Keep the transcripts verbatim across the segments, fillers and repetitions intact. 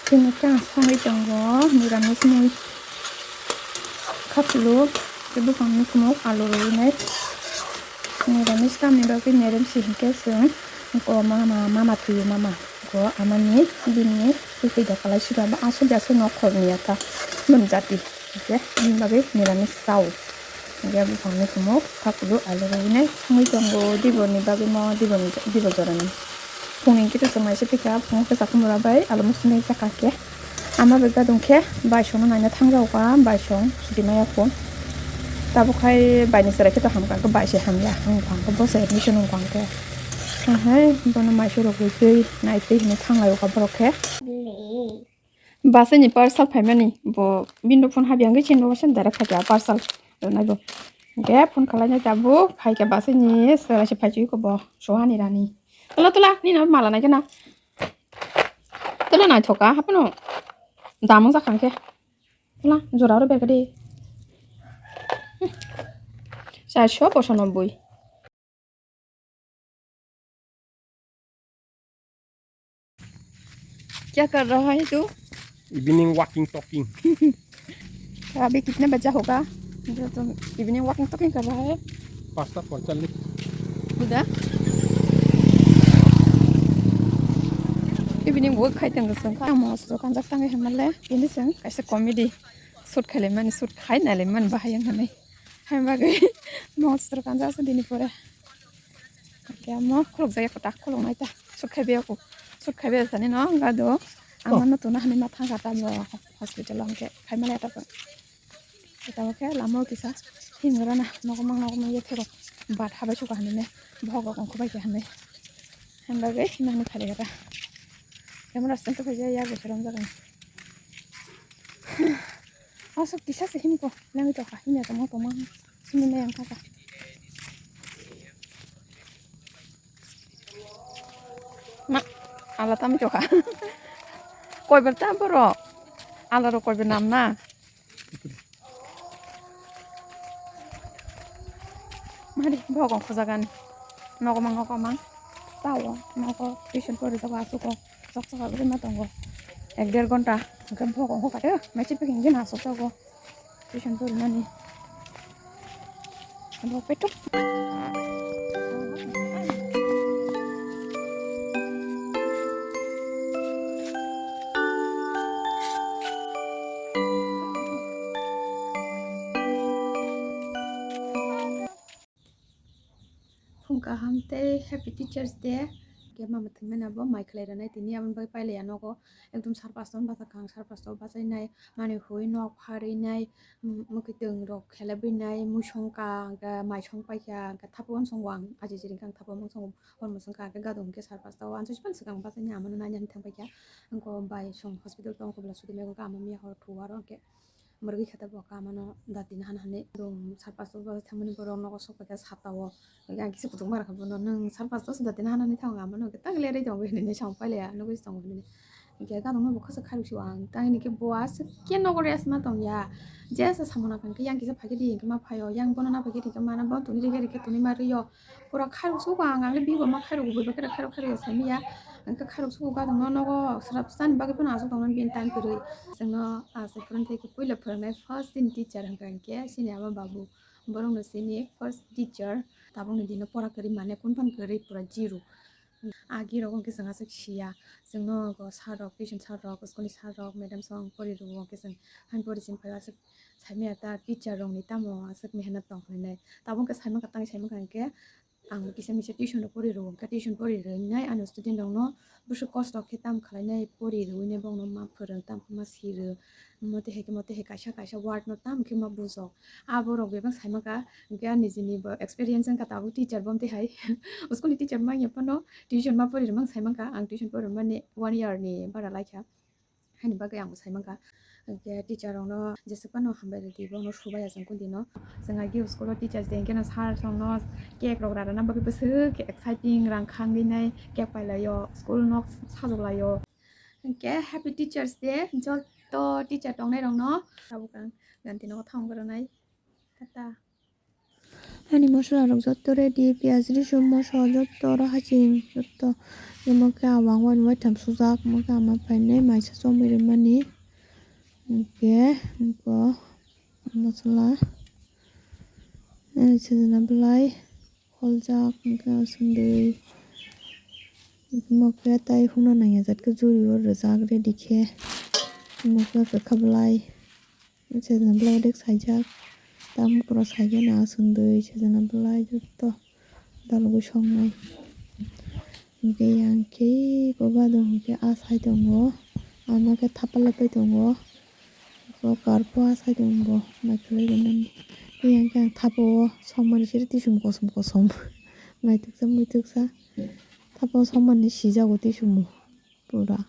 Chini khe ang songwi tongo, niramis mui. Khaplu, tei buphangni khumuk alu rwinai. Niramis tamni bagwi nerem si hinkhe chwng ko mama, mama thwiwi mama. Ko amani bini twi twi da kalai siba ba aswk jaswk nok khorni ya ta. Bini jati. Hinkhe bini bagwi niramis sao. Hinkhe buphangni khumuk khaplu alu rwinai songwi tongo diboni bagwi mo diboni dibo jorani. Phungni hinkhe chwng naisik phikha phungo khe chakhumura bai alu musumui chakha khe. Ama bai gadung khe baisongno naina thangjago ka baisong chuti maya kho. Tabuk hai baini chwrai khe to hamkha khe bai se hamya wngkha khe bo se admission wngkha khe. Hai bono maiso rok gwi twi nai twi hinwi thanglaio ka borok khe. Bus ni parcel phaimani bo window phone habya wngwi chini rogo se direct phaikha parcel rwnai bo. Hwnkhe phone khwlainai tabuk phaikha bus ni chwrai se phaichwi kho bo sohani rani. Tola tola nini mala nai kheno. Tola naithoka haphano damung jakha khe. Tola jora oro berkha di. Charso pochanobboi. क्या कर रहा है तू? Evening walking talking. अभी कितने बजा होगा? जो तुम evening walking talking कर रहा है? पाँचटा पैंतालीस. Uda. Evening walk khai tong song kha mo so kanjak tang he male. Ini song kaisa comedy shoot khai le mani shoot khai na le man bahai yang hanai. Hai bagwi mo so kanjak so dini pore. Kemo khuluk jaya kota khuluk nai ta. Shoot khai be ko. Shoot khai be tani no gado. Ang no tuna hani ma thang kata mo hospital ang ke khai male ta. Tamo khe lama o kisa hingrana nogo mang nogo mang yathero bat habai suka hinwi bohok rok ongkho bai khe hinwi. Hwnba bai himani thari gata. Camera stand to khaijaya ya bo serom jagan. Aswk kisa se himko nangwi tokha himya tongma tongma himwi nai ang kha. Ma, ala tami tokha. Koibar ta borok. Ala rok koibar nam na. Mari, bokong khujagani. Nogo mang, nogo mang. Sao, nogo tuition pori jago asuko. Sok sok agri ma tongo. Ek der gonta. Hingke bokong ho kate. Mechit peking gina sok jago. Tuition pori mani. Abo petuk. Phung kaham tei Happy Teachers Day. Khe mama thwngmani abo mai khlai rwnai tini aboni bagwi pailaiya nogo. Ekdom sar pasta o bachakha ang, sar pasta o bachainai, manwi hoi nok pharwi nai, mm, mwkhwtwng rok khelebwi nai, mui songkha, hwnkhe mai song paikha, hwnkhe thapung song ang, aji jiri hwnkhe ang thapung song, hor mwswngkha, hwnkhe gadung hwnkhe sar pasta o, ansoi sipang swkang bachainai amano nainani thang paikha, wngkha bai song hospital tong kobla sudi mego khe ama miya hor thu aro hwnkhe. Mwrwgwi khe tabuk kha mano dati nahan hani dum sar pasta o thangmani borok nogo sok paikha sata o. Ang kisa kutung mara kha bono nwng sar pasta o dati nahan hani thang ama no tang lerwi tongo hinwi samung pailaiya nugwi tongo hinwi. Hinkhe ganokno bo khasa kharwi sio ang tang hinkhe bo aswk khe nogo rest ma tongya. Jesa samung nang kha hinkhe yang kisa phaikhe di hinkhe ma phaio yang bono na phaikhe di hinkhe mana bo tuni rikhe rikhe tuni ma rwio. Pura khairok sugo ang, ang le bibo ma khairok bui bakhe khairok khairok ya saimanya. Ang khe khairok sugo gadang no nogo srap sani bagwi phano aswk tongmani bini time kwrwi. Chwngno aswk phwrwng thai khe puila phwrwngnai first din teacher hwnkha hinkhe chini ama babu. Borokno chini first teacher. Tabukni dino pora kwrwi mane kun phan kwrwi pura zero. Agi rok hwnkhe chwng aswk siya. Chwngno go sir rok, tuition sir rok, school ni sir rok, madam song pori rwo hwnkhe chwng hani pori chini phai aswk saimanya ta teacher rokni tamo aswk mehenat tong hinwi. Tabuk khe saimanya tang saimanya hinkhe. Ang kisa misa tuition rok pori rwo, hwnkhe tuition pori rwnai ani student rokno bwswk kosto khe tam khlainai, pori rwinai bokno ma phwrwng, tam khe ma sirw, mote hai khe, mote hai kaisa kaisa word no tam khe ma bujok. A borok bebak sai mankha, hwnkhe ani nijini bo experience wngkha tabuk teacher bo, mote hai school ni teacher manya phano tuition ma pori rwmani sai mankha, ang tuition pori rwmani one year ni bara laikha. Haini bagwi ang bo sai mankha. Hwnkhe teacher rokno jeswk phano hambai rwdi, bono subai ya chwng kudino. Chwng agi school o teachers day hwnkhe no sir rokno cake rok rana bagwi bwswk khe exciting, rang khangwi nai cake pai laio, school nok sajok laio. Hwnkhe happy teachers day joto teacher tongnai rokno. Tabuk ang ganti nogo thang rwnai. Tata. Ani mosola rok jotto ready, piyaj, risum, moso jotto oro haching jotto. Imo khe awang wani waitham sujak, imo khe ama phainai maisa chomwi rwmani. Hwnkhe iko mosola, eh, sejna bwlai kholjak, hwnkhe aswk dui. Imo khe tai hwnna nangya jat khe juri o rwjak ready khe. Imo khe kwkha bwlai. Sejna bwlai rek saijak, tamokra saikhe na aswndwi sejna bwlai jotto dalogwi songnai. Hwnkhe yang khe eko gadon hwnkhe a sai tongo, ama khe thapa lapai tongo, eko karpo a sai tongo, naitholwi rwnani. Yang khe ang thapa o songmani siri tisum kosom kosom, naithoksa muithoksa, thapa o songmani sijago tisumo pura.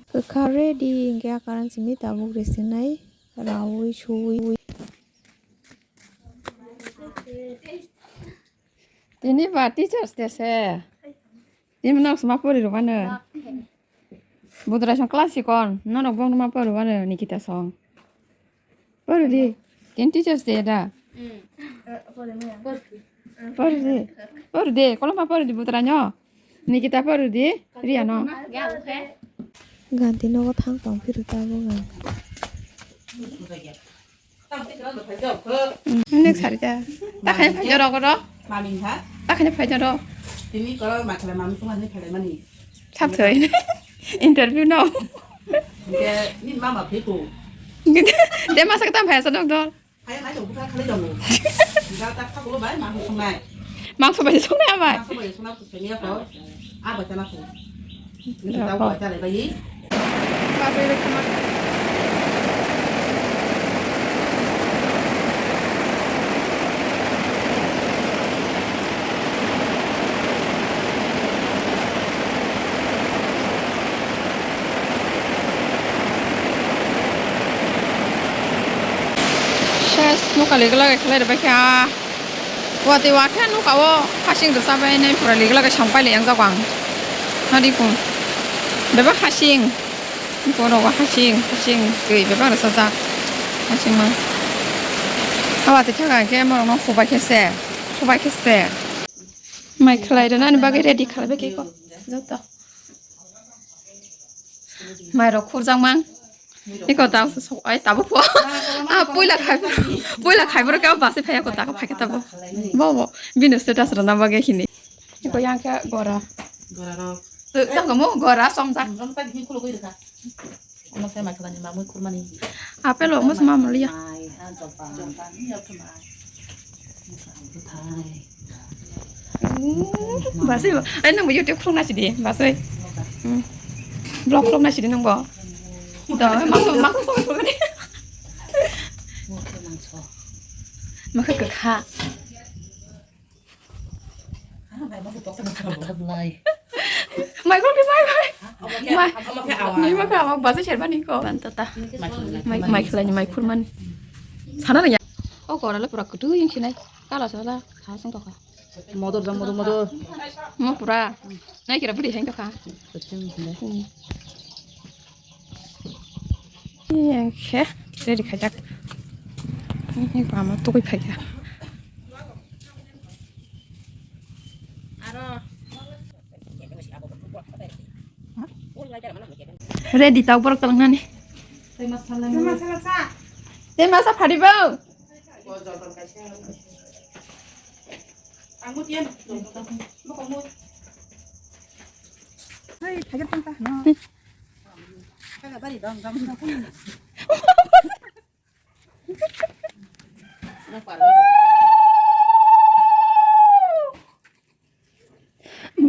Kwkha ready hwnkhe a karan simi tabuk resinai raui suui. Tini ba teachers day se. Tini nok sma pori rwmano. Budra song class sikon. Nono bong ma pori rwmano Nikita song. Pori di. Tini teachers day da. Pori di. Pori di. Kolom ma pori di budra nyo. Nikita pori di. Riya no. Ganti nogo thang tong phiru tabuk ang. Next hari ta. Ta khai phai jaro ko ro. Mami ha? Ta khai phai jaro. Tini ko ma khala mami ko mani phai mani. Sab thoi. Interview no. Ke ni mama phiko. De masa kata phai sa dok dol. Hai hai dong buka khale dong. Ga ta kha bolo bai ma songnai. Mangso bai songnai abai. Mangso bai songnai. Seni ako, abo chana ko. Ini tahu apa cara lagi? Ses, nokha legla khe khlai rwbaikha. Watwi wakhe nokha o hasing rwchabainai pura legla khe songpai le yang jago ang. Nadi ko. Bebak hasing. Ko rogo hasing, hasing twi bebak rwchajak. Hasing ma. Watwi thaka khe morok no khubai khe se. Khubai khe se. Mai khlai rwnani bagwi ready khlaibai khe ko. Joto. Mairok khurjakmang. Iko ta so sok ai tabo pho. Ah, puila khai, puila khai boro kebo basi phai ko ta phai tabo. Bo bo. Bini status rana bagwi hini. Iko yang khe gora. Gora rok. Tu ta mo gora somjak. Rong ta ghi kulo goi rkha. Ono se mai khani mamui khurmani. Apel o mo sama maliya. Mai ha jopa. Jopa ni jopa mai. Basui bo. Ai, nungbo YouTube khulokna sidi, basui. Hmm. Vlog khulokna sidi nungbo. Da, maso, maso, maso, maso. Makha kwkha. Mai khulokni mai, mai. Mai, mai ma kha, basui sermani ko. Bantata. Mai, mai khlai ni, mai khurmani. Sana raya. O kora le pura kutu yung sinai. Kala sala, kha sung tokha. Motor jam, motor, motor. Mo pura. Nai kira budi heng tokha. Kuchung hende. Hmm. Yang khe, ready khaijak. Ini pama tukui phaikha. Ready tau borok tolong nani. Tei masa phari bo.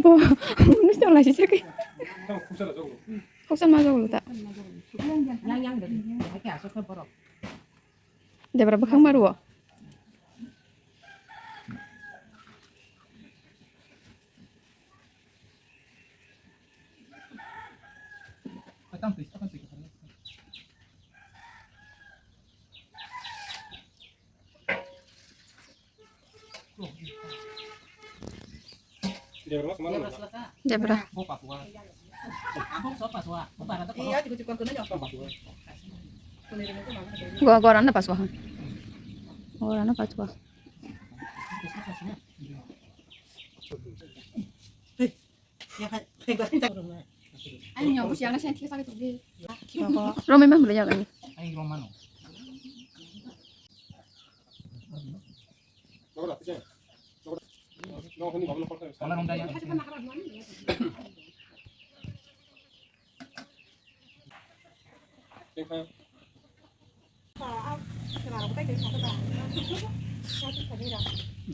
Bo, nista lai sisaki. Khoksa ma joglo ta. Debra bwkhang maruo. Debra. Gua, gua rana paswa. Gua rana paswa. Romai mamre yaga ni.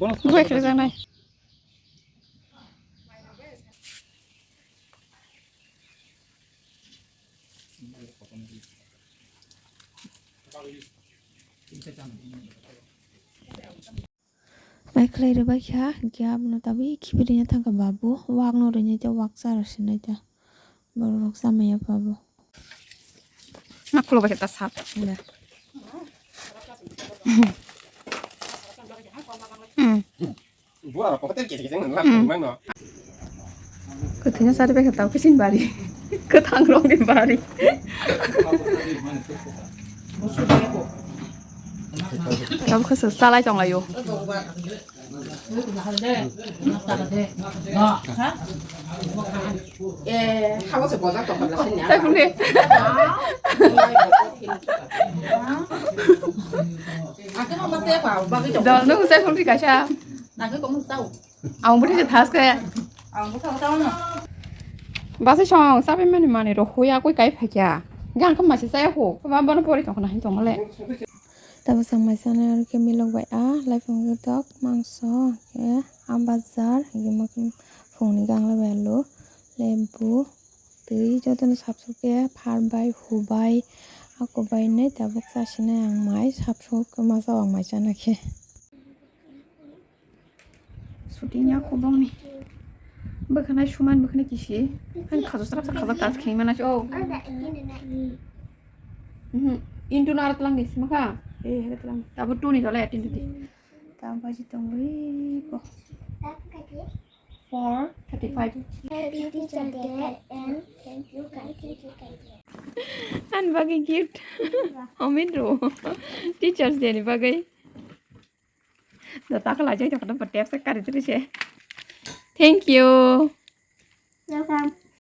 Bai khwlai jaknai. Bai khwlai rwbaikha, hwnkhe abono tabuk khibi rwna thangkha babu, wakno rwinai tei wakcha rw sinai tei borok rok chamaya pabo. Ma khuluk bai ta sat. Hmm. Bura rok kotor kisa kisa nang lam nang no. Kwthwino sari bai kha tau kisin bari. Kwthang rok ni bari. Tabo khasa salai tong laio. Eh, hawa se bojak tong khabla sini. Sai phone. Dol nung sai phone kaisa. Nang ko mung tau. Ang bwtwi se thas khe. Ang bwtwi tau no. Basa song sabi mani mani ro hoya koi kai phakya. Gan ko masi saya ho. Ba bono pori tong na hin tong le. Tabuk chwng mai sanai aro khe milok bai a, laifang gotok, mangso, khe a bazar, hwnkhe phungni gang le bai alu, lembu, twi jotono sapsok khe phar bai, hubai, ako bai nai tabuk chasinai ang mai sapsok khe masa o ang mai chana khe. Shooting ya khobongni. Bwkhwnai suman bwkhwnai kisi. Ani khajak srap srap khajak tas khengmana se, oh. Mhm. Indu nara tlang di, sima kha. Eh, hada tlang. Tabo two ni jole attend di. Tabo baji tong wi ko. Four thirty-five. Happy Teacher Day and thank you, thank you, thank you. Ani bagwi gift. Amin ro. Teachers Day ni bagwi. Da takla jai tokon ba tep se kari tiri se. Thank you. Welcome.